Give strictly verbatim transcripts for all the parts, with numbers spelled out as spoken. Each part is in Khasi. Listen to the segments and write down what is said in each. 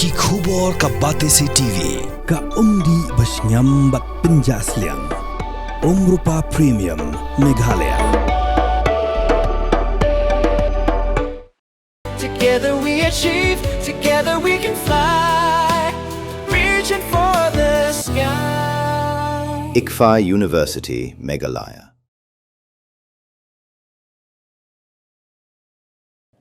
Ki khubor ka Batesi T V. Ka umdih ba shngiam bad pynjah sliang. Umrupa Premium Meghalaya. Together we achieve, together we can fly. Reaching for the sky. ICFAI University, Meghalaya.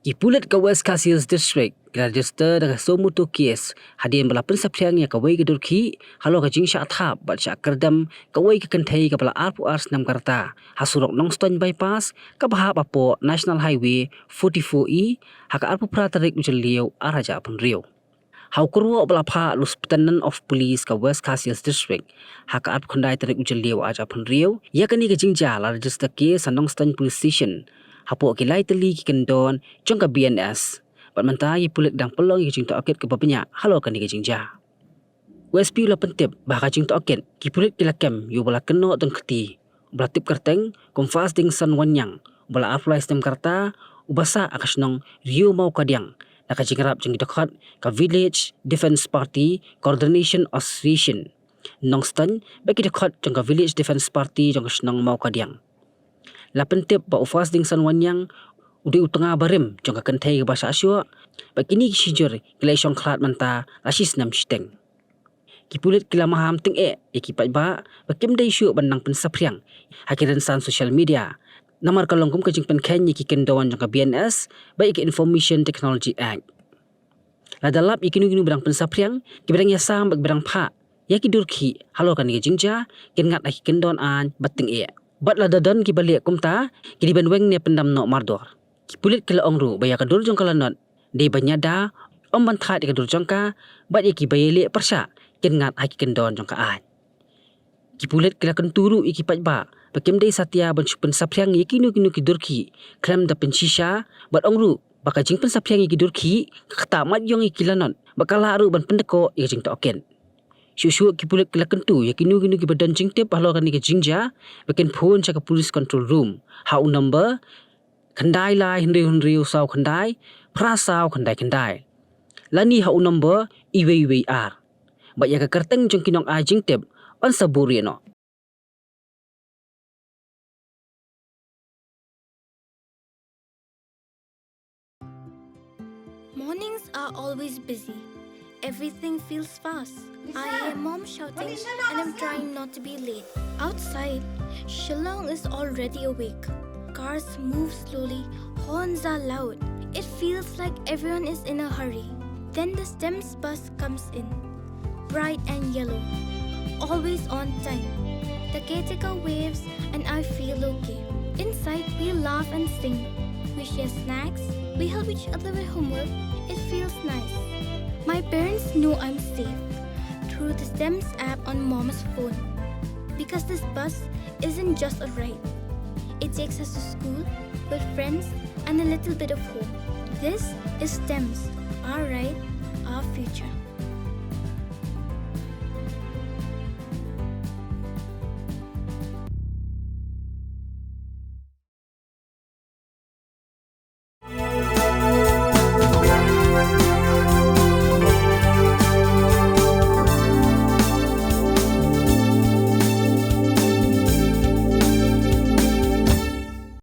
Ki pulit ka West Khasi Hills District ki la register da ka suo motu case hadien ba la pynsaphriang ïa kawei ka dur khih halor ka jingshah thap bad shah kyrdem kawei ka kynthei kaba la arphew ar snem ka rta ha surok Nongstoiñ Bypass kaba hap hapoh National Highway forty-four E ha ka arphew phra tarik u Jylliew ar hajar arphew hynriew. Ha u kyrwoh ba la phah Lieutenant of Police ka West Khasi Hills District ha ka arphew khyndai tarik u Jylliew ar hajar arphew hynriew, ïa kane ka jingjia la register case ha Nongstoiñ Police Station hapoh ki lai tylli ki kyndon jong ka B N S. Bad mynta ki pulit dang pynlong ïa ka jingtohkit kaba bniah halor kane ka jingjia. U S P u la pyntip ba ha ka jingtohkit ki pulit ki la kem ïa uba la kynnoh don kti uba la tip kyrteng kum Fasdingson Wanniang, uba la arphew lai snem ka rta, uba sah ha ka shnong Riewmawkadiang, na ka jingïarap jong ki dkhot ka Village Defence Party Coordination Association Nongstoiñ bad ki dkhot jong ka Village Defence Party jong ka shnong Mawkadiang. La pyntip ba u Fasdingson Wanniang u dei u tnga barim jong ka kynthei kaba shah shoh, bad kine ki shijur ki la ïashong khlad mynta la shi snem shiteng. Ki pulit ki la maham tyngeh ïa ki paidbah ba kim dei shuh ban nang pynsaphriang ha ki rynsan social media namar ka long kum ka jingpynkheiñ ïa ki kyndon jong ka B N S bad ïa ka Information Technology Act. Lada lap ïa kino kino ba dang pynsaphriang, kiba dang ïasam bad kiba dang phah ïa ki dur khih halor kane ka jingjia kin ngat ha ki kyndon aiñ bad tyngeh. Bad lada don kiba leh kumta, ki dei ban weng ne pyndam noh mardor. Ki pulit ki la ong ruh ba ïa ka dur jong ka lanot dei ban ïada, ym ban thait ïa ka dur jong ka, bad ïa kiba ïaleh pyrshah kin ngat ha ki kyndon jong ka aiñ. Ki pulit ki la kyntu ruh ïa ki paidbah ba kim dei satia ban shu pynsaphriang ïa kino kino ki dur khih khlem da pynshisha, bad ong ruh ba ka jingpynsaphriang ïa ki dur khih ka ktah mat ïong ïa ki lanot bad ka lah ruh ban pyndkoh ïa ka jingtohkit. Shuh shuh ki pulit ki la kyntu ïa kino kino kiba don jingtip halor kane ka jingjia ba kin phone sha ka Police Control Room ha u number khyndai lai hynriew hynriew saw khyndai phra saw khyndai khyndai lane ha u number iwei iwei ar. Bad ïa ka kyrteng jong ki nongai jingtip yn sa buh rieh noh. Mornings are always busy. Everything feels fast. I hear mom shouting and I'm trying not to be late. Outside, Shillong is already awake. Cars move slowly, horns are loud. It feels like everyone is in a hurry. Then the STEMS bus comes in, bright and yellow, always on time. The caretaker waves and I feel okay. Inside, we laugh and sing. We share snacks. We help each other with homework. It feels nice. My parents know I'm safe through the STEMS app on mom's phone because this bus isn't just a ride. It takes us to school, with friends, and a little bit of hope. This is STEMS, our ride, our future.